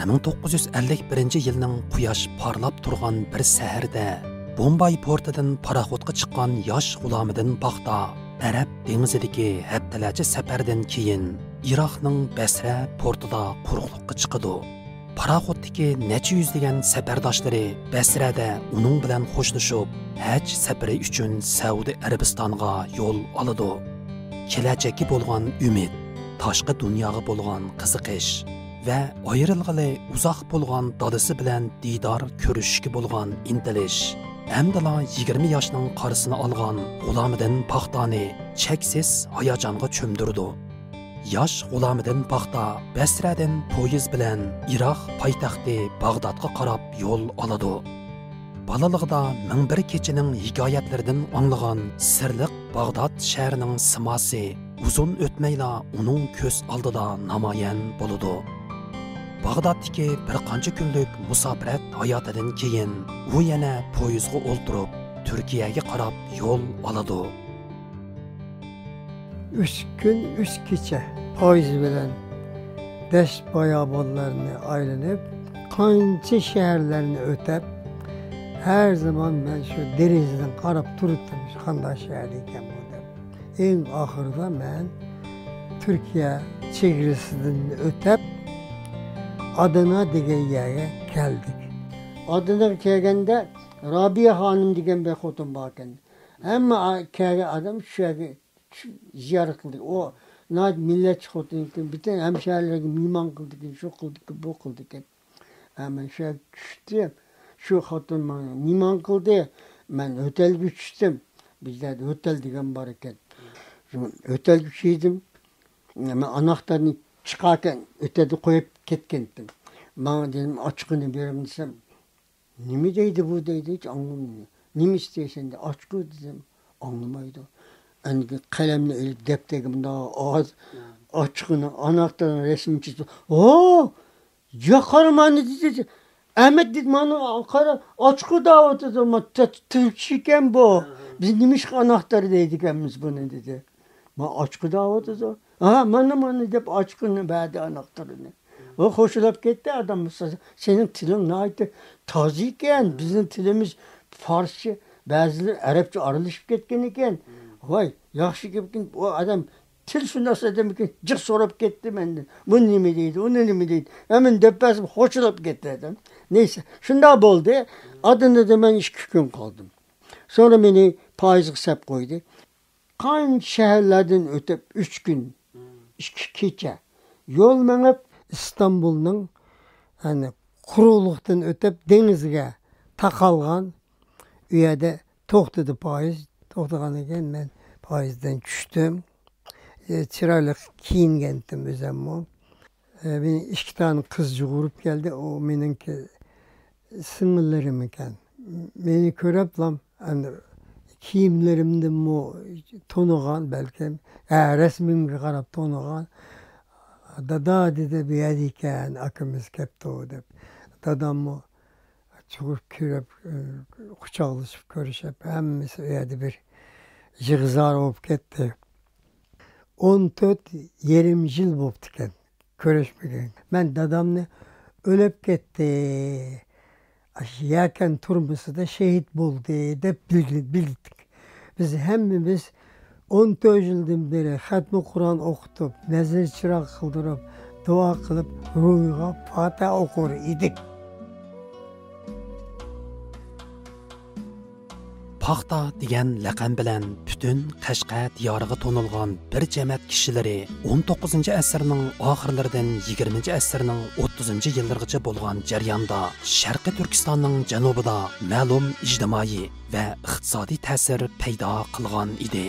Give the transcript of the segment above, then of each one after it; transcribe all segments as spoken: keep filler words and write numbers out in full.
مىڭ توققۇز يۈز ئەللىك بىرىنچى يىلنىڭ قۇياش پارلاپ تۇرغان بىر سەھەردە، بومباي پورتىدىن پاراخوتقا چىققان ياش غۇلامىدىن پاختا ئەرەب دېڭىزىدىكى ھەپتىلەرچە سەپەردىن كېيىن، ئىراقنىڭ بەسرە پورتىدا قۇرۇقلۇققا چىقىدۇ. پاراخوتتىكى نەچچە يۈزلىگەن سەپەرداشلىرى بەسرەدە ئۇنىڭ بىلەن خوشلىشىپ، ھەج سەپىرى ئۈچۈن سەئۇدى ئەرەبىستانغا يول ئالىدۇ. كېلەچەككە بولغان ئۈمىد، تاشقى دۇنياغا بولغان قىزىقىش ۋە ئايرىلغىلى ئۇزاق بولغان دادىسى بىلەن دىدار كۆرۈشۈشكە بولغان ئىنتىلىش، ئەمدىلا يىگىرمە ياشنىڭ قارىسىنى ئالغان غۇلامىدىن پاختانى چەكسىز ھاياجانغا چۆمدۈرىدۇ. ياش غۇلامىدىن پاختا بەسرەدىن پويىز بىلەن ئىراق پايتەختى باغدادقا قاراپ يول ئالىدۇ. بالىلىقىدا مىڭ بىر كېچىنىڭ ھېكايەتلىرىدىن ئاڭلىغان سىرلىق باغداد شەھىرىنىڭ سىماسى ئۇزۇن ئۆتمەيلا ئۇنىڭ كۆز ئالدىدا نامايان بولىدۇ. باغدادتىكى بىر قانچە كۈنلۈك مۇساپىرەت ھاياتىدىن كېيىن، ئۇ يەنە پويىزغا ئولتۇرۇپ، تۈركىيەگە قاراپ يول ئالىدۇ. ئۈچ كۈن، ئۈچ كېچە پويىز بىلەن دەشت باياۋانلارنى ئايلىنىپ، قانچە شەھەرلەرنى ئۆتەپ، ھەر زامان مەن شۇ دېرىزىدىن قاراپ تۇرۇتتۇم، شۇ قانداق شەھەر ئىكەن بۇ دەپ. ئەڭ ئاخىرىدا مەن تۈركىيە چېگرىسىدىن ئۆتەپ، ئادانا دېگەن يەرگە كەلدۇق. ئاداناغا كەلگەندە، رابىيە خانىم دېگەن بىر خوتۇن بار ئىكەن. ھەممە ئا-، كەلگەن ئادەم شۇ يەرگە چۈ-، زىيارەت قىلدى. ئۇ ناھايىتى مىللەتچى خوتۇن ئىكەن. پۈتۈن ھەمشەھەرلەرگە مېھمان قىلدىكەن، شۇ قىلدىكەن، بۇ قىلدىكەن. ھە، مەن شۇ يەرگە چۈشتۈم. شۇ خوتۇن ماڭا مېھمان قىلدى. مەن ھوتەلگە چۈشتۈم. بىزلەردە ھوتەل دېگەن بار ئىكەن. شۇ ھوتەلگە چۈشتۈم. مەن ئاناختارنى چىقاركەن، ھوتەلدە قويۇپ كەتكەنتىم. ماڭا دېدىم، ئاچقىنى بېرىڭ دېسەم، نېمە دەيدۇ بۇ دەيدۇ، ھېچ ئاڭلىمايدۇ. نېمە ئىستەيسەن دە، ئاچقۇ دېسەم، ئاڭلىمايدۇ. ئەنكى قەلەمنى ئېلىپ دەپتەرگە مۇنداق ئاز ئاچقۇنى ئاناختارنىڭ رەسىمىنى چىزىپ، ھو! يا قارا مانا دېدى. ئەمەت دېدى، مانا قارا، ئاچقۇ دەۋاتىدۇ، ما تۈ-، تۈركچە ئىكەن بۇ. بىز نېمىشقا ئاناختار دەيدىكەنمىز بۇنى دېدى. ما ئاچقۇ دەۋاتىدۇ. ھا، مانا، مانا دەپ ئاچقۇنى بەردى ئاناختىرىنى. ئۇ خوشلاپ كەتتى ئادام. سېنىڭ تىلىڭ ناھايىتى تازا ئىكەن. بىزنىڭ تىلىمىز فارسچە، بەزىلىرى ئەرەبچە ئارىلىشىپ كەتكەن ئىكەن. ۋاي، ياخشى گەپكىن، ئۇ ئادەم تىلشۇناس ئادەم ئىكەن، جىق سوراپ كەتتى مەندىن. بۇ نېمە دەيدۇ، ئۇنى نېمە دەيدۇ؟ ھە، مەن دەپ بەرسەم خوشلاپ كەتتى ئادەم. نەيسە، شۇنداق بولدى. ئادىنىدا مەن ئىككى كۈن قالدىم. سوڭرا مېنى پايىزغا سەپ قويدى. قانچە شەھەرلەردىن ئۆتۈپ، ئۈچ كۈن، ئىككى كېچە يول مېڭىپ، ئىستانبۇلنىڭ، يەنى، قۇرۇقلۇقتىن ئۆتۈپ، دېڭىزگە تاقالغان، ئۇ يەردە توختىدى پايىز. توختىغاندىن كېيىن مەن پايىزدىن چۈشتۈم. ئى، چىرايلىق كىيىنگەنتىم ئۆزەممۇ. ئى، مېنى ئىككى دانە قىز يۇغۇرۇپ كەلدى. ئۇ مېنىڭكى سىڭىللىرىم ئىكەن. مېنى كۆرۈپلا، ئەمدى كىيىملىرىمدىنمۇ تونۇغان بەلكىم. ھە، رەسىمىمگە قاراپ تونۇغان. «دادا» دېدى، «بۇ يەردە ئىكەن، ئاكىمىز كەپتۇ» دەپ. داداممۇ چۈشۈپ كىرىپ، قۇچاقلىشىپ كۆرۈشۈپ، ھەممىسى ئۇ يەردە بىر يىغا-زار بولۇپ كەتتى. ئون تۆت يېرىم يىل بوپتىكەن كۆرۈشمىگەن. مەن دادامنى ئۆلۈپ كەتتى، يەكەن تۈرمىسىدە شېھىت بولدى دەپ بىلدى-، بىلدۇق. بىز ھەممىمىز ئون تۆت يىلدىن بېرى خەتمە قۇرئان ئوقۇتۇپ، نەزىر چىراغ قىلدۇرۇپ، دۇئا قىلىپ، روھىغا پاتىھە ئوقۇر ئىدۇق. پاختا دېگەن لەقەم بىلەن پۈتۈن قەشقەر دىيارىغا تونۇلغان بىر جەمەت كىشىلىرى ئون توققۇزىنچى ئەسىرنىڭ ئاخىرلىرىدىن يىگىرمىنچى ئەسىرنىڭ ئوتتۇزىنچى يىللىرىغىچە بولغان جەرياندا شەرقىي تۈركىستاننىڭ جەنۇبىدا مەلۇم ئىجتىمائىي ۋە ئىقتىسادىي تەسىر پەيدا قىلغان ئىدى.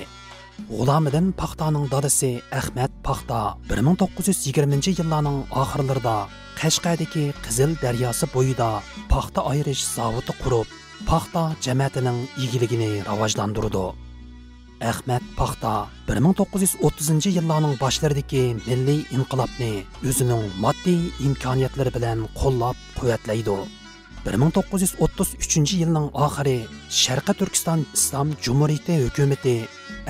غۇلامىدىن پاختانىڭ دادىسى ئەخمەت پاختا بىر مىڭ توققۇز يۈز يىگىرمىنچى يىللارنىڭ ئاخىرلىرىدا قەشقەردىكى قىزىل دەرياسى بويىدا پاختا ئايرىش زاۋۇتى قۇرۇپ، پاختا جەمەتىنىڭ ئىگىلىكىنى راۋاجلاندۇرىدۇ. ئەخمەت پاختا بىر مىڭ توققۇز يۈز ئوتتۇزىنچى يىللارنىڭ باشلىرىدىكى مىللىي ئىنقىلابنى ئۆزىنىڭ ماددىي ئىمكانىيەتلىرى بىلەن قوللاپ قۇۋۋەتلەيدۇ. بىر مىڭ توققۇز يۈز ئوتتۇز ئۈچىنچى يىلنىڭ ئاخىرى شەرقىي تۈركىستان ئىسلام جۇمھۇرىيىتى ھۆكۈمىتى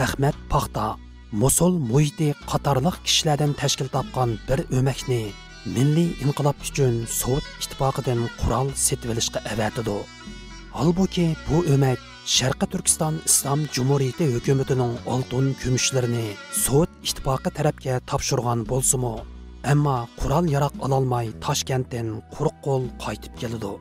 ئەخمەت پاختا، موسۇل مۇھىتى قاتارلىق كىشىلەردىن تەشكىل تاپقان بىر ئۆمەكنى مىللىي ئىنقىلاب ئۈچۈن سوۋېت ئىتتىپاقىدىن قورال سېتىۋېلىشقا ئەۋەتىدۇ. ھالبۇكى، بۇ ئۆمەك شەرقىي تۈركىستان ئىسلام جۇمھۇرىيىتى ھۆكۈمىتىنىڭ ئالتۇن كۈمۈشلىرىنى سوۋېت ئىتتىپاقى تەرەپكە تاپشۇرغان بولسىمۇ، ئەمما قورال-ياراغ ئالالماي تاشكەنتتىن قۇرۇق قول قايتىپ كېلىدۇ.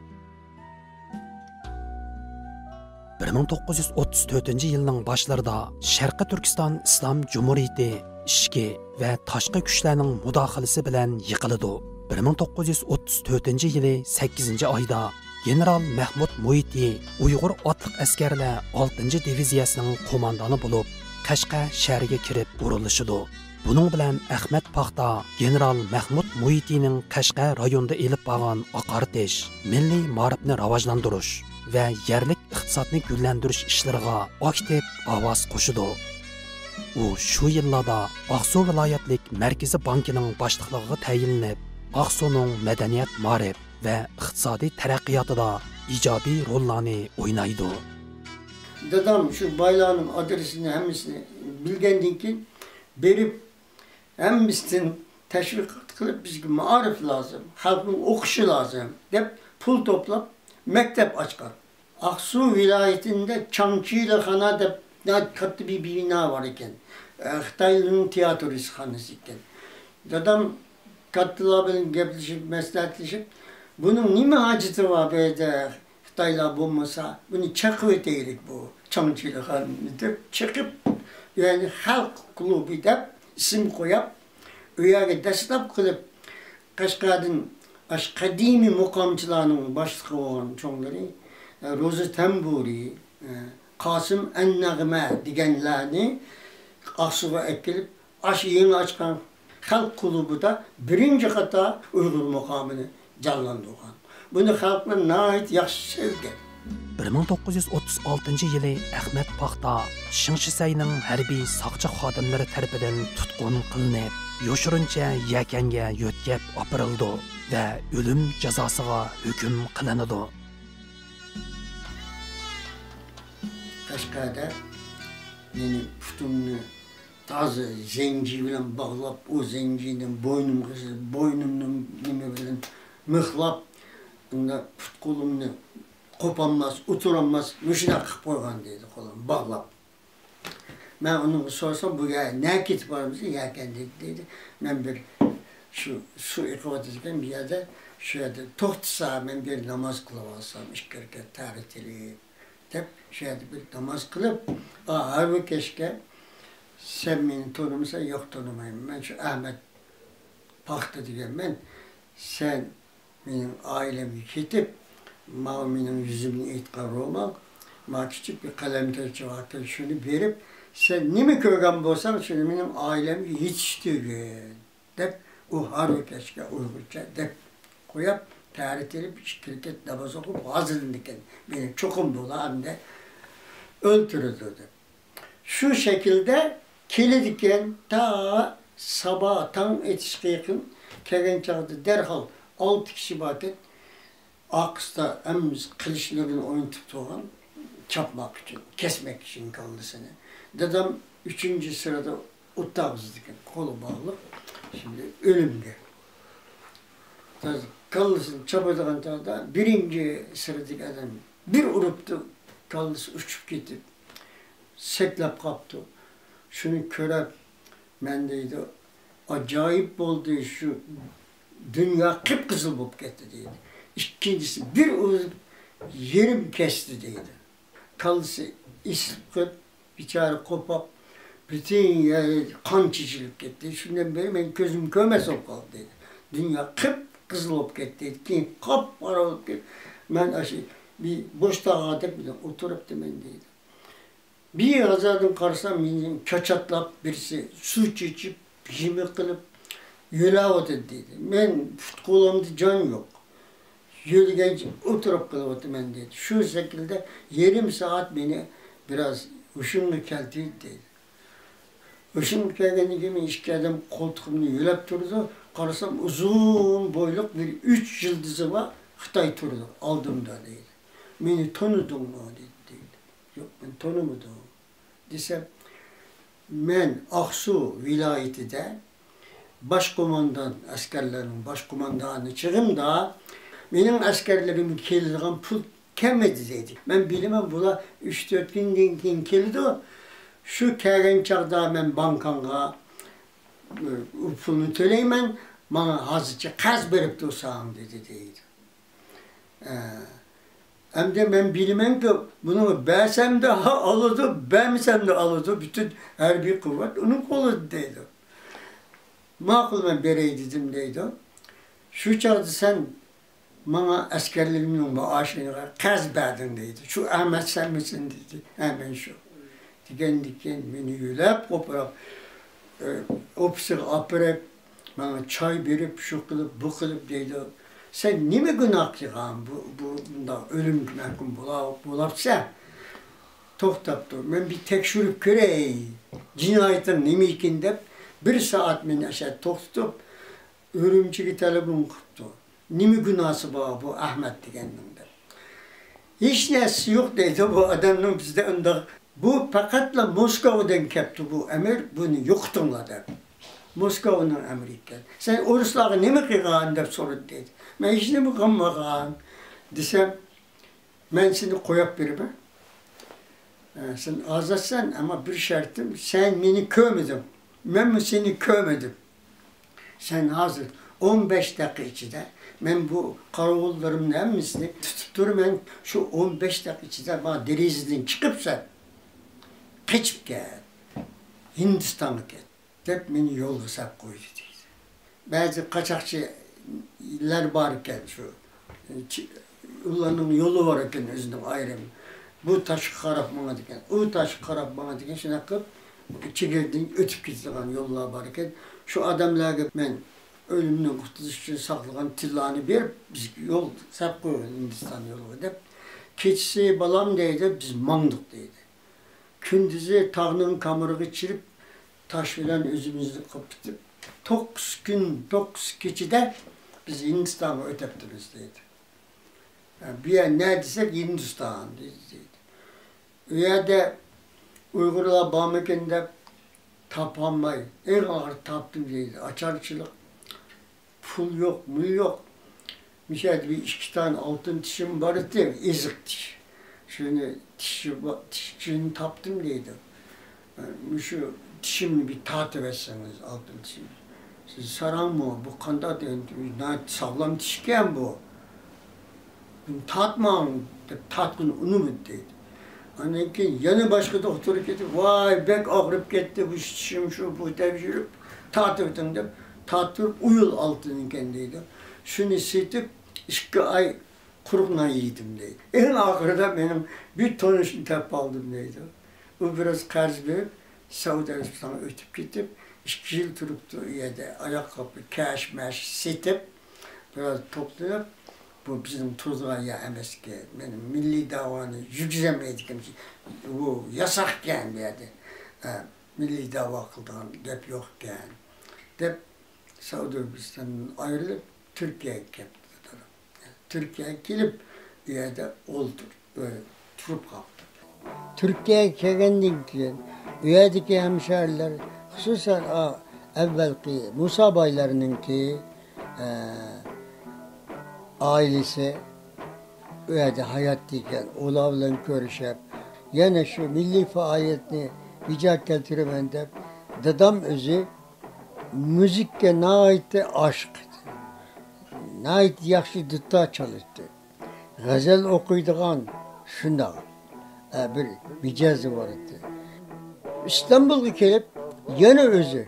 بىر مىڭ توققۇز يۈز ئوتتۇز تۆتىنچى يىلنىڭ باشلىرىدا شەرقىي تۈركىستان ئىسلام جۇمھۇرىيىتى ئىچكى ۋە تاشقى كۈچلەرنىڭ مۇداخىلىسى بىلەن يىقىلىدۇ. بىر مىڭ توققۇز يۈز ئوتتۇز تۆتىنچى يىلى سەككىزىنچى ئايدا گېنېرال مەھمۇد مۇھىتى ئۇيغۇر ئاتلىق ئەسكەرلەر ئالتىنچى دىۋىزىيەسىنىڭ قوماندانى بولۇپ، قەشقەر شەھىرىگە كىرىپ ئورۇنلىشىدۇ. بۇنىڭ بىلەن ئەخمەت پاختا گېنېرال مەھمۇد مۇھىتىنىڭ قەشقەر رايونىدا ئېلىپ بارغان ئاقارتىش، مىللىي مائارىپنى راۋاجلاندۇرۇش ۋە يەرلىك ئىقتىسادنى گۈللەندۈرۈش ئىشلىرىغا ئاكتىپ ئاۋاز قوشىدۇ. ئۇ شۇ يىللاردا ئاقسۇ ۋىلايەتلىك مەركىزىي بانكىنىڭ باشلىقلىقىغا تەيىنلىنىپ، ئاقسۇنىڭ مەدەنىيەت، مائارىپ ۋە ئىقتىسادىي تەرەققىياتىدا ئىجابىي روللارنى ئوينايدۇ. دادام شۇ بايلارنىڭ ئادرېسىنى ھەممىسىنى بىلگەندىن كېيىن بېرىپ، ھەممىسىدىن تەشۋىقات قىلىپ، بىزگە مائارىپ لازىم، خەلقنىڭ ئوقۇشى لازىم دەپ پۇل توپلاپ مەكتەپ ئاچقان. ئاقسۇ ۋىلايىتىندە چاڭچىلىخانا دەپ ناھايىتى كاتتا بىر بىنا بار ئىكەن. ئە، خىتايلارنىڭ تىياتىرخانىسى ئىكەن. دادام كاتتىلار بىلەن گەپلىشىپ، مەسلىھەتلىشىپ، بۇنىڭ نېمە ھاجىتى بار بۇ يەردە؟ خىتايلار بولمىسا، بۇنى چېقىۋېتەيلىك بۇ چاڭچىلىخانىنى دەپ چېقىپ، يەنى خەلق كۇلۇبى دەپ ئىسىم قويۇپ، ئۇ يەرگە دەسلەپ قىلىپ، قەشقەردىن ئاشۇ قەدىمىي مۇقامچىلارنىڭ باشلىقى بولغان چوڭلىرى، ئە، روزى تەمبۇرى، ئە، قاسىم ئەننەغمە دېگەنلەرنى ئاقسۇغا ئەكېلىپ، ئاشۇ يېڭى ئاچقان خەلق كۇلۇبىدا بىرىنچى قاتار ئۇيغۇر مۇقامىنى جانلاندۇرغان. بۇنى خەلقلەر ناھايىتى ياخشى سەزگەن. بىر مىڭ توققۇز يۈز ئوتتۇز ئالتىنچى يىلى ئەخمەت پاختا شېڭ شىسەينىڭ ھەربىي ساقچى خادىملىرى تەرىپىدىن تۇتقۇن قىلىنىپ، يوشۇرۇنچە يەكەنگە يۆتكەپ ئاپىرىلىدۇ ۋە ئۆلۈم جازاسىغا ھۆكۈم قىلىنىدۇ. قەشقەردە مېنى پۇتۇمنى تازا زەنجىر بىلەن باغلاپ، ئۇ زەنجىرنى بوينۇمغا سېلىپ، بوينۇمنى نېمە بىلەن مىخلاپ، ئۇنداق پۇت-قولۇمنى قوپالماس، ئولتۇرالماس، مۇشۇنداق قىلىپ قويغان دەيدۇ، قولۇمنى باغلاپ. مەن ئۇنىڭغا سورىسام، بۇ يەر نەگە كېتىپ بارىمىز يەكەن دېدى، دېدى. مەن بىر شۇ سۇ ئېقىۋاتىدىكەن بىر يەردە، شۇ يەردە توختىسا، مەن بىر ناماز قىلىۋالسام، ئىككى رەكەت تەھەججۇد قىلىپ، دەپ، شۇ يەردە بىر ناماز قىلىپ، ئا، ھارۋىكەشكە، سەن مېنى تونۇمسەن؟ ياق، تونۇمايمەن. مەن شۇ ئەخمەت پاختا دېگەنمەن. سەن مېنىڭ ئائىلەمگە كېتىپ، ماۋۇ مېنىڭ يۈزۈمنى ئېيتقان رومال، ماۋۇ كىچىك بىر قەلەمچە باركەن، شۇنى بېرىپ، سەن نېمە كۆرگەن بولساڭ، شۇنى مېنىڭ ئائىلەمگە يېتىشتۈرگىن. دەپ، ئۇ ھارۋىكەشكە ئۇيغۇرچە دەپ قويۇپ، تەھەججۇد قىلىپ، ئىككى رەكەت ناماز ئوقۇپ ھازىرلىنىدىكەن. مېنى چوقۇم بۇلار ئەمدى ئۆلتۈرىدۇ دەپ. شۇ شەكىلدە كېلىدىكەن، تا سابا تاڭ ئېتىشقا يېقىن كەلگەن چاغدا دەرھال ئالتە كىشى باركەن. ئارقىسىدا ھەممىسى قىلىچلىرىنى ئوينىتىپ تۇرغان، چاپماق ئۈچۈن، كەسمەك ئۈچۈن كاللىسىنى. دادام ئۈچىنچى سىرىدا ئولتۇرغۇزىدىكەن، قولى باغلىق، شۇنداق ئۆلۈمگە. كاللىسىنى چاپىدىغان چاغدا بىرىنچى سىرىدىكى ئادەم بىر ئۇرۇپتۇ، كاللىسى ئۇچۇپ كېتىپ، سەكرەپ قاپتۇ. شۇنى كۆرۈپ، مەن دەيدۇ، ئاجايىپ بولدى، شۇ دۇنيا قىپقىزىل بولۇپ كەتتى دەيدۇ. ئىككىنچىسى بىر ئۇرۇپ يېرىم كەستى دەيدۇ. كاللىسى ئېسىلىپ قېلىپ، بىچارە قوپاپ، پۈتۈن يەر قان چېچىلىپ كەتتى. شۇندىن بېرى مەن كۆزۈم كۆرمەس بولۇپ قالدى دەيدۇ. دۇنيا قىپقىزىل بولۇپ كەتتى. كېيىن قاپقارا بولۇپ كېتىپ، مەن ئاشۇ بىر بوش تاغاردەك بىلەن ئولتۇرۇپتىمەن دەيدۇ. بىر ھازادىن قارىسام، مېنى كاچاتلاپ، بىرسى سۇ چېچىپ، يېمەك قىلىپ يۆلەۋاتىدۇ دەيدۇ. مەن پۇت-قولۇمدا جان يوق. يۆلىگەنچە ئولتۇرۇپ قېلىۋاتىمەن دەيدۇ. شۇ شەكىلدە يېرىم سائەت مېنى بىراز ھوشۇمغا كەلتۈردى دەيدۇ. ھوشۇمغا كەلگەندىن كېيىن مېنى ئىككى ئادەم قولتۇقۇمنى يۆلەپ تۇرىدۇ. قارىسام، ئۇزۇن بويلۇق بىر ئۈچ يىلدىزى بار خىتاي تۇرىدۇ ئالدىمدا دەيدۇ. مېنى تونۇدۇڭمۇ دېدى دەيدۇ. يوق، مەن تونۇمىدىم دېسەم، مەن ئاقسۇ ۋىلايىتىدە باش قوماندان، ئەسكەرلەرنىڭ باش قوماندانى چېغىمدا، مېنىڭ ئەسكەرلىرىمگە كېلىدىغان پۇل كەلمىدى دەيدۇ. مەن بىلىمەن، بۇلار ئۈچ تۆت كۈندىن كېيىن كېلىدۇ. شۇ كەلگەن چاغدا مەن بانكاڭغا، ئۇ پۇلنى تۆلەيمەن، ماڭا ھازىرچە قەرز بېرىپ تۇرساڭ دېدى دەيدۇ. ئە، ئەمدى مەن بىلىمەنكى، بۇنىڭغا بەرسەمدە ئالىدۇ، بەرمىسەمدە ئالىدۇ، پۈتۈن ھەربىي قۇۋۋەت ئۇنىڭ قولىدا دەيدۇ. ماقۇل، مەن بېرەي دېدىم دەيدۇ. شۇ چاغدا سەن ماڭا ئەسكەرلىرىمنىڭ مائاشىغا قەرز بەردىڭ دەيدۇ. شۇ ئەمەت سەنمىسەن دېدى. ھە، مەن شۇ. دېگەندىكىن مېنى يۆلەپ قوپۇرۇپ، ئوفىسىغا ئاپىرىپ، ماڭا چاي بېرىپ، شۇ قىلىپ، بۇ قىلىپ دەيدۇ. سەن نېمە گۇناھ قىلغان؟ بۇ، بۇ مۇنداق ئۆلۈمگە مەھكۇم بولا-، بولاپسەن. توختاپ تۇر، مەن بىر تەكشۈرۈپ كۆرەي، جىنايىتىڭ نېمە ئىكەن دەپ، بىر سائەت مېنى ئەشە توختىتىپ، ئۈرۈمچىگە تېلېفون قىپتۇ. نېمە گۇناھسى بار بۇ ئەھمەت دېگەننىڭ دەپ. ھېچ نەرسىسى يوق دەيدۇ بۇ ئادەمنىڭ بىزدە ئۇنداق. بۇ پەقەتلا موسكۋادىن كەپتۇ بۇ ئەمىر، بۇنى يوقىتىڭلار دەپ. موسكۋانىڭ ئەمرى ئىكەن. سەن ئورۇسلارغا نېمە قىلغان دەپ سورىدى دەيدۇ. مەن ھېچنېمە قىلمىغان دېسەم، مەن سېنى قويۇپ بېرىمەن. ئە، سەن ئازادسەن، ئەمما بىر شەرتىم، سەن مېنى كۆرمىدىڭ. مەنمۇ سېنى كۆرمىدىم. سەن ھازىر ئون بەش دەقىقە ئىچىدە، مەن بۇ قاراۋۇللىرىمنى ھەممىسىنى تۇتۇپ تۇرىمەن. شۇ ئون بەش دەقىقە ئىچىدە مانا دېرىزىدىن چىقىپ سەن قېچىپ كەت. ھىندىستانغا كەت. دەپ مېنى يولغا سەپ قويدى دەيدۇ. بەزى قاچاقچىلار بار ئىكەن شۇ، چى-، ئۇلارنىڭ يولى بار ئىكەن ئۆزىنىڭ ئايرىم. بۇ تاشقا قاراپ ماڭىدىكەن، ئۇ تاشقا قاراپ ماڭىدىكەن، شۇنداق قىلىپ چېگرىدىن ئۆتۈپ كېتىدىغان يوللار بار ئىكەن. شۇ ئادەملەرگە مەن ئۆلۈمدىن قۇتۇلۇش ئۈچۈن ساقلىغان تىللانى بېرىپ، بىزگە يول سەپ قويغىن ھىندىستان يولىغا دەپ. كېچىسى بالام دەيدۇ، بىز ماڭدۇق دەيدۇ. كۈندۈزى تاغنىڭ كامىرىغا چىرىپ، تاش بىلەن ئۆزىمىزنى قاپىتىپ، توققۇز كۈن، توققۇز كېچىدە بىز ھىندىستانغا ئۆتەپتىمىز دەيدۇ. بۇ يەر نە دېسەك، ھىندىستان دەيدۇ. ئۇ يەردە ئۇيغۇرلار بارمىكىن دەپ تاپالماي، ئەڭ ئاخىرى تاپتىم دەيدۇ. ئاچارچىلىق، پۇل يوق، مۇل يوق. مۇشۇ يەردە بىر ئىككى دانە ئالتۇن تىشىم بار ئىدى، ئېزىق تىش. شۇنى تىشى با-، تىش ئۇچىنى تاپتىم دەيدۇ. مۇشۇ تىشىمنى بىر تارتىۋەتسىڭىز، ئالتۇن تىشىم. سىز ساراڭمۇ؟ بۇ قانداق دېگەن، ناھايىتى ساغلام تىشكەن بۇ. بۇنى تارتماڭ دەپ تارتقىنى ئۇنىمىدى دەيدۇ. ئاندىن كېيىن يەنە باشقا دوختۇرغا كېتىپ، ۋاي، بەك ئاغرىپ كەتتى، بۇ چىشىم شۇ، بۇ دەپ يۈرۈپ، تارتىۋېتىڭ دەپ تارتتۇرۇپ، ئۇيۇل ئالتۇن ئىكەن دەيدۇ. شۇنى سېتىپ، ئىككى ئاي قۇرۇق نان يېدىم دەيدۇ. ئەڭ ئاخىرىدا مېنىڭ بىر تونۇشنى تېپىپ ئالدىم دەيدۇ. ئۇ بىراز قەرز بېرىپ، سەئۇدى ئەرەبىستانغا ئۆتۈپ كېتىپ، ئىككى يىل تۇرۇپتۇ ئۇ يەردە. ئاياغ قاپى، كەش-مەش سېتىپ، بىراز توپلىنىپ، بۇ بىزنىڭ تۇرىدىغان يەر ئەمەسكەن. مېنىڭ مىللىي دەۋانى يۈرگۈزەلمەيدىكەن. ئۇ ياساقكەن بۇ يەردە. ھە، مىللىي دەۋا قىلىدىغان گەپ يوقكەن، دەپ سەئۇدى ئەرەبىستاندىن ئايرىلىپ، تۈركىيەگە كەپتۇ. تۈركىيەگە كېلىپ، ئۇ يەردە ئولتۇر-، ئۆ، تۇرۇپ قاپتۇ. تۈركىيەگە كەلگەندىن كېيىن، ئۇ يەردىكى ھەمشەھىرىلەر، خۇسۇسەن، ئا، ئەۋۋەلقى مۇسا بايلارنىڭكى، ئە، ئائىلىسى ئۇ يەردە ھاياتتا ئىكەن، ئۇلار بىلەن كۆرۈشۈپ، يەنە شۇ مىللىي پائالىيەتنى بىجا كەلتۈرىمەن دەپ، دادام ئۆزى مۇزىكىغا ناھايىتى ئاشىق ئىدى. ناھايىتى ياخشى دۇتار چالاتتى. غەزەل ئوقۇيدىغان شۇنداق، ئە، بىر مىجەزى بار ئىدى. ئىستانبۇلغا كېلىپ، يەنە ئۆزى،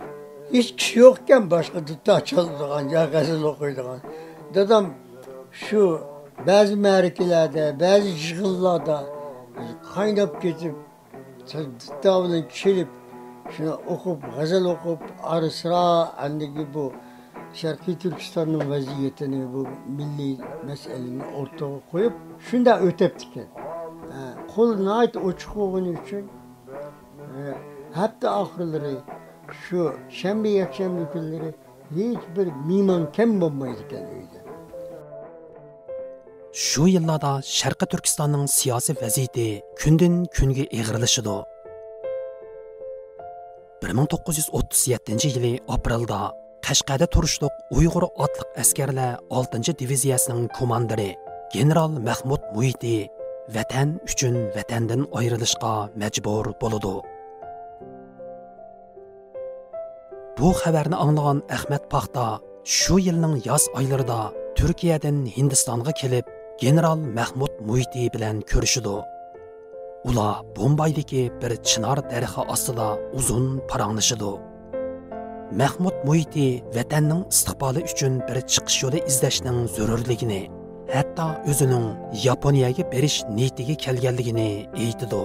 ھېچ كىشى يوق ئىكەن باشقا دۇتار چالىدىغان يا غەزەل ئوقۇيدىغان. دادام شۇ بەزى مەرىكىلەردە، بەزى يىغىنلاردا قايناپ كېتىپ، دۇتار بىلەن كېلىپ، شۇنى ئوقۇپ، غەزەل ئوقۇپ، ئارا-سىرا ئەندىكى بۇ شەرقىي تۈركىستاننىڭ ۋەزىيىتىنى، بۇ مىللىي مەسىلىنى ئوتتۇرىغا قويۇپ، شۇنداق ئۆتەپتىكەن. ھە، قولى ناھايىتى ئوچۇق بولغىنى ئۈچۈن، ھە، ھەپتە ئاخىرلىرى، شۇ شەنبە، يەكشەنبە كۈنلىرى ھېچ بىر مېھمان كەم بولمايدىكەن ئۆيدە. شۇ يىللاردا شەرقىي تۈركىستاننىڭ سىياسىي ۋەزىيىتى كۈندىن كۈنگە ئېغىرلىشىدۇ. بىر مىڭ توققۇز يۈز ئوتتۇز يەتتىنچى يىلى ئاپرېلدا قەشقەردە تۇرۇشلۇق ئۇيغۇر ئاتلىق ئەسكەرلەر ئالتىنچى دىۋىزىيەسىنىڭ كوماندىرى گېنېرال مەخمۇت مۇھىتى ۋەتەن ئۈچۈن ۋەتەندىن ئايرىلىشقا مەجبۇر بولىدۇ. بۇ خەۋەرنى ئاڭلىغان ئەخمەت پاختا شۇ يىلنىڭ ياز ئايلىرىدا تۈركىيەدىن ھىندىستانغا كېلىپ، گېنېرال مەخمۇت مۇھىتى بىلەن كۆرۈشىدۇ. ئۇلار بومبايدىكى بىر چىنار دەرىخى ئاستىدا ئۇزۇن پاراڭلىشىدۇ. مەخمۇت مۇھىتى ۋەتەننىڭ ئىستىقبالى ئۈچۈن بىر چىقىش يولى ئىزدەشنىڭ زۆرۈرلۈكىنى، ھەتتا ئۆزىنىڭ ياپونىيەگە بېرىش نىيىتىگە كەلگەنلىكىنى ئېيتىدۇ.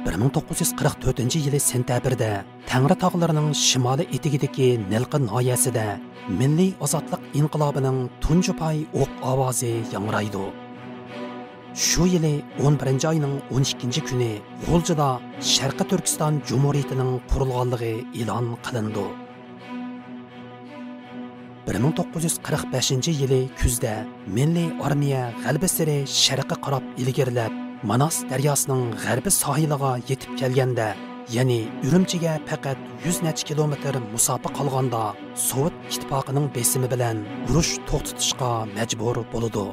بىر مىڭ توققۇز يۈز قىرىق تۆتىنچى يىلى سېنتەبىردە تەڭرى تاغلىرىنىڭ شىمالىي ئېتىكىدىكى نىلقا ناھىيەسىدە مىللىي ئازادلىق ئىنقىلابىنىڭ تۇنجى پاي ئوق ئاۋازى ياڭرايدۇ. شۇ يىلى ئون بىرىنچى ئاينىڭ ئون ئىككىنچى كۈنى غۇلجىدا شەرقىي تۈركىستان جۇمھۇرىيىتىنىڭ قۇرۇلغانلىقى ئېلان قىلىنىدۇ. بىر مىڭ توققۇز يۈز قىرىق بەشىنچى يىلى كۈزدە مىللىي ئارمىيە غەربىي سېرى شەرققە قاراپ ئىلگىرىلەپ، ماناس دەرياسىنىڭ غەربىي ساھىلىغا يېتىپ كەلگەندە، يەنى ئۈرۈمچىگە پەقەت يۈز نەچچە كىلومېتىر مۇساپە قالغاندا، سوۋېت ئىتتىپاقىنىڭ بېسىمى بىلەن ئۇرۇش توختىتىشقا مەجبۇر بولىدۇ.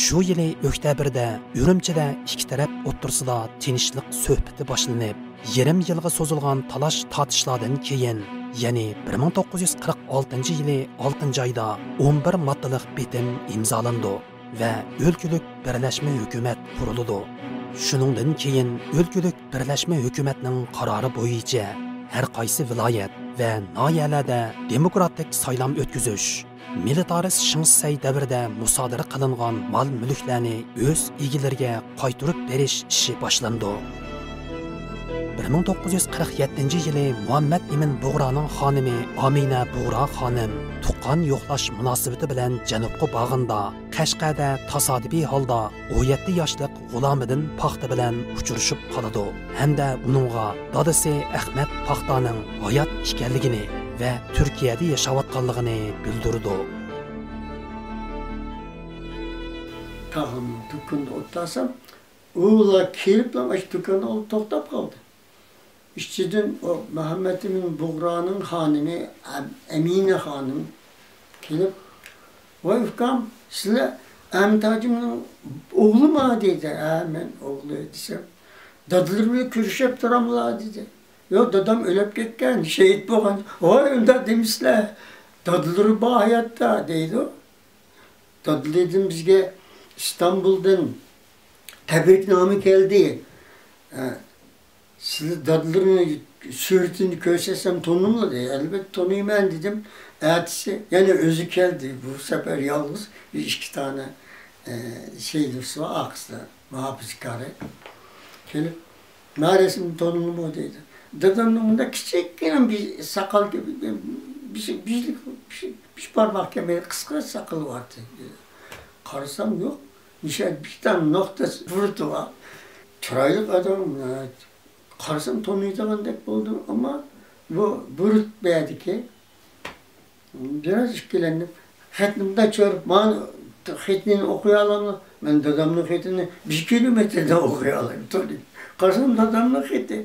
شۇ يىلى ئۆكتەبىردە ئۈرۈمچىدە ئىككى تەرەپ ئوتتۇرىسىدا تىنچلىق سۆھبىتى باشلىنىپ، يېرىم يىلغا سوزۇلغان تالاش-تارتىشلاردىن كېيىن، يەنى بىر مىڭ توققۇز يۈز قىرىق ئالتىنچى يىلى ئالتىنچى ئايدا ئون بىر ماددىلىق بېتىم ئىمزالىنىدۇ ۋە ئۆلكىلىك بىرلەشمە ھۆكۈمەت قۇرۇلىدۇ. شۇنىڭدىن كېيىن ئۆلكىلىك بىرلەشمە ھۆكۈمەتنىڭ قارارى بويىچە ھەر قايسى ۋىلايەت ۋە ناھىيەلەردە دېموكراتىك سايلام ئۆتكۈزۈش، مىلىتارىست شېڭ شىسەي دەۋرىدە مۇسادىرە قىلىنغان مال-مۈلۈكلەرنى ئۆز ئىگىلىرىگە قايتۇرۇپ بېرىش ئىشى باشلىنىدۇ. بىر مىڭ توققۇز يۈز قىرىق يەتتىنچى يىلى مۇھەممەد ئىمىن بۇغرانىڭ خانىمى ئامىنە بۇغرا خانىم تۇغقان يوقلاش مۇناسىۋىتى بىلەن جەنۇبقا بارغاندا، قەشقەردە تاسادىپىي ھالدا ئون يەتتە ياشلىق غۇلامىدىن پاختا بىلەن ئۇچرىشىپ قالىدۇ ھەمدە ئۇنىڭغا دادىسى ئەخمەت پاختانىڭ ھايات ئىكەنلىكىنى ۋە تۈركىيەدە ياشاۋاتقانلىقىنى بىلدۈرىدۇ. تاغامنىڭ دۇكىنىدا ئولتۇرسام، ئۇلار كېلىپلا ئاشۇ دۇكاننىڭ ئالدىدا توختاپ قالدى. ئىچىدىن ئۇ مۇھەممەتئىمىن بۇغرانىڭ خانىمى ئەم-، ئەمىنە خانىم كېلىپ، «ۋاي ئۇكام، سىلەر ئەمىن ھاجىمنىڭ ئوغلىما؟» دېدى. «ھە، مەن ئوغلى» دېسەم، «دادىلىرى بىلەن كۆرۈشۈپ تۇراملا؟» دېدى. «ياق، دادام ئۆلۈپ كەتكەن، شېھىت بولغان.» «ۋاي، ئۇنداق دېمىسىلە، دادىلىرى بار ھاياتتا» دەيدۇ. دادىلىرىدىن بىزگە ئىستانبۇلدىن تەبرىكنامە كەلدى. ئە، سىلى دادىلىرىنى سۈرىتىنى كۆرسەتسەم تونۇملا دەي. ئەلۋەتتە تونۇيمەن دېدىم. ئەتىسى يەنە ئۆزى كەلدى. بۇ سەپەر يالغۇز بىر ئىككى دانە، ئە، سېيلىسى بار ئارقىسىدا، مۇھاپىزىكارى. كېلىپ، «ما رەسىمنى تونۇملىمۇ؟» دەيدۇ. دادامنىڭ مۇنداق كىچىككىنە بىر ساقال، بىر، بىر، بىر، بىر بارماق كەلمەيدۇ، قىسقا ساقىلى بار ئىدى. قارىسام يوق، نىشان بىر دانە نۇقتا بۇرۇتى بار. چىرايلىق ئادەم، قارىسام تونۇيدىغاندەك بولدۇم، ئەمما بۇ بۇرۇت بۇ يەردىكى. بىراز ئىككىلەندىم. خەتنى مۇنداق چۆرۈپ، «مانا خېتىنى ئوقۇيالامدۇ؟» «مەن دادامنىڭ خېتىنى بىر كىلومېتىردىن ئوقۇيالايمەن، تونۇيمەن.» قارىسام دادامنىڭ خېتى.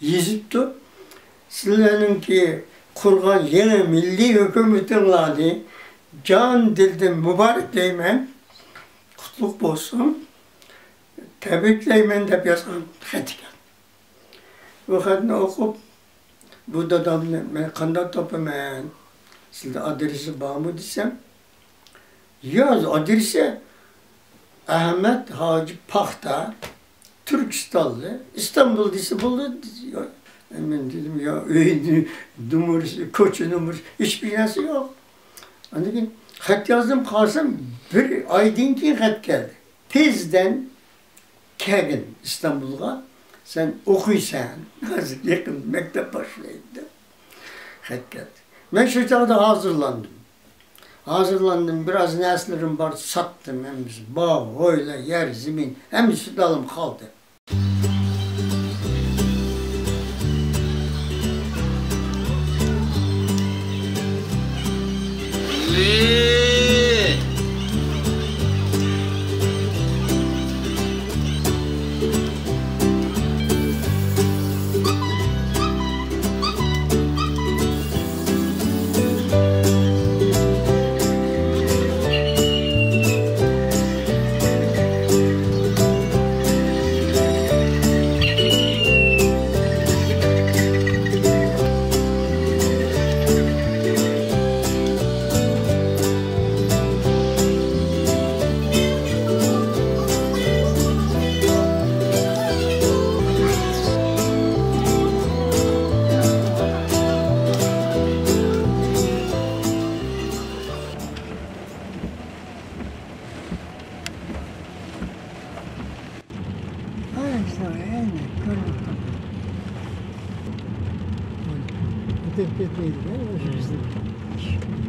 يېزىپتۇ. «سىلەرنىڭكى قۇرغان يېڭى مىللىي ھۆكۈمىتىڭلارنى جان دىلدىن مۇبارەكلەيمەن. قۇتلۇق بولسۇن. تەبرىكلەيمەن» دەپ يازغان خەت ئىكەن. بۇ خەتنى ئوقۇپ، بۇ دادامنى مەن قانداق تاپىمەن؟ سىلىدە ئادرېسى بارمۇ دېسەم، ياز ئادرېسى ئەھمەد ھاجى پاختا، تۈركىستانلى، ئىستانبۇل دېسە بولدى. يا، مەن دېدىم، يا، ئۆي نومۇرى، كوچا نومۇرى، ھېچبىر نەرسە يوق. ئاندىن كېيىن خەت يازدىم، قارىسام، بىر ئايدىن كېيىن خەت كەلدى. تېزدىن كەلگىن ئىستانبۇلغا، سەن ئوقۇيسەن، ھازىر يېقىن مەكتەپ باشلايدۇ دەپ خەت كەلدى. مەن شۇ چاغدا ھازىرلاندىم. ھازىرلاندىم، بىراز نەرسىلىرىم بار، ساتتىم ھەممىسى. باغ، ھويلا، يەر، زېمىن، ھەممىسى دالام قالدى. Ha, işte, yani, görüp. Ötüp gitmeydi, değil mi? Hı. Bizde.